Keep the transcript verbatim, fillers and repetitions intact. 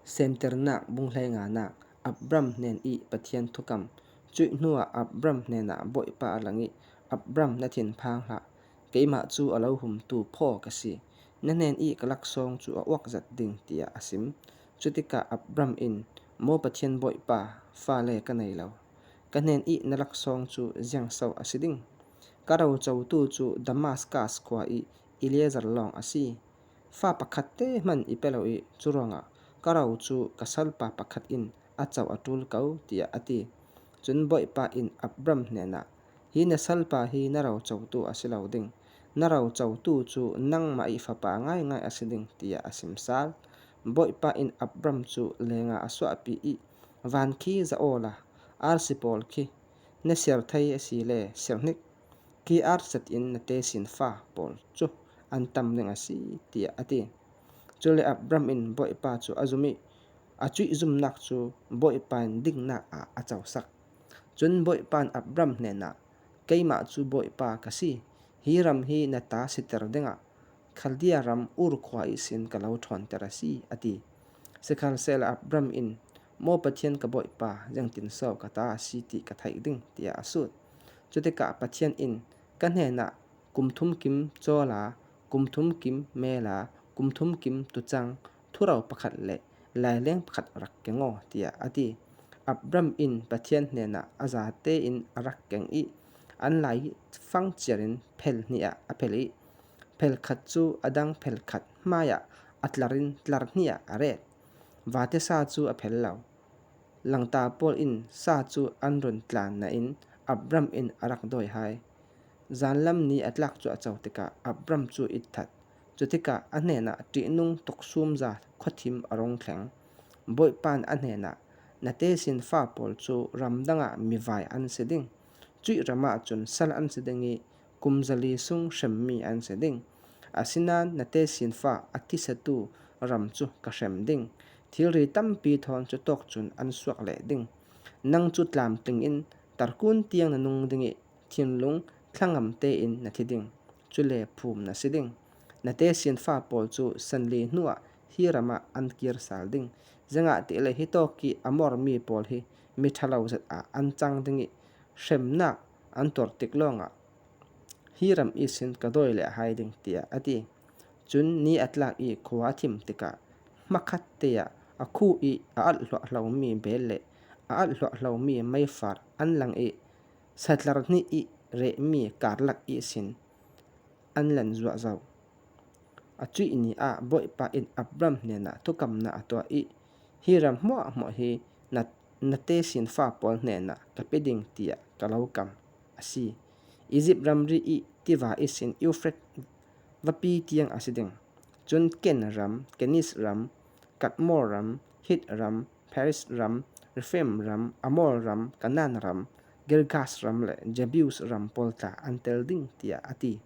Semtirnak bung hleinganak. Abram hnen i Pathian thukam. Chuih hnuah Abram hnenah Bawipa a lang i, Abram, na thinphang hlah. Keimah chu a lo humtu phaw ka si. Na hnen i ka laksawng chu a uak zat ding, tiah a sim. Chutikah Abram in, Maw Pathian Bawipa, fale ka nei lo. Ka hnen i na laksawng chu ziangso a si ding? Ka rocotu chu Damaskas khua i Eliezer lawng a si. Fa pakhat te hman i pe lo i, churuangah ka ro chu ka salpa pakhat in a co a tul ko, tiah a ti. Chun Bawipa in Abram hnenah, Hi na salpa hi na rocotu a si lo ding. Na rocotu chu nangmah i fapa ngaingai a si ding, tiah a simsal. Bawipa in Abram chu lenga a suahpih i, Van khi za awla, arsi pawl khi na siar thei a si le siar hnik. Khi arsatin na tesinfa pawl chu an tam ding a si, tiah a ti. Chule Abram in Bawipa chu a zum i, a chuih zumnak chu Bawipa in dingnak ah a cosak. Chun Bawipa in Abram hnenah, Keimah chu Bawipa ka si. Hi ram hi na ta siter dingah Khaldia ram Ur khua ihsin ka lo ṭhawnter a si, a ti. Sikhalsehla Abram in, Maw Pathian ka Bawipa, ziangtinso ka ta a si ti ka theih ding, tiah a sut. Chutikah Pathian in, Ka hnenah kum thum kim chawla, kum thum kim mela, kum thum kim tuchang, thuro pakhat le laileng pakhat rak keng aw, tiah a ti. Abram in Pathian hnenah a zate in a rak keng i, an lai fang chiarin phel hnih ah a phel i, phel khat chu a dang phel khat hmaiah a tlarin tlar hnih ah a ret. Vate sa chu a phel lo. Langta pawl in sa chu an run tlan nain Abram in a rak dawi hai. Zanlam ni a tlak chu a co tikah Abram chu it that. Chutikah a hnenah ṭihnung tuksum za khuathim a rung thleng. Bawipa in a hnenah, Na tesinfa pawl chu ram dangah mivai an si ding. Chuih ramah cun sal an si ding i, kum zali sung hremmi an si ding. Asinain na tesinfa a thisatu ram chu ka hrem ding. Thilri tampi thawn cutawk cun an suak leh ding. Nang cu tlamtling in tarkun tiang na nung ding i, thinlung thlangam tein na thi ding. Cule phum na si ding. Na tesinfa pawl cu sanli hnuah hi ramah an kir sal ding. Ziangahtile hitawk i Amor mi pawl hi mi ṭhalo zet ah an cang ding i, hremnak an tuar tik lawngah hi ram ihsin ka dawi leh hai ding, tiah a ti. Cun ni a tlak i khua a thim tikah hmakhat te ah a khuh i a alh hluahhlomi bel le a alh hluahhlomi meifar an lang i, satlar hnih i rehmi karlak ihsin an lan zuah zo. A cuih ni ah Bawipa in Abram hnenah thukamna a tuah i, Hi ram hmuahhmuah hi na, na tesinfa pawl hnenah ka pe ding, tiah ka lo kam a si. Izipt ramri i tiva ihsin Euphrates vapi tiang a si ding. Cun Ken ram, Keniz ram, Kadmor ram, Hit ram, Periz ram, Rephaim ram, Amor ram, Kanaan ram, Girgas ram le Jebus ram pawl tla an tel ding, tiah a ti.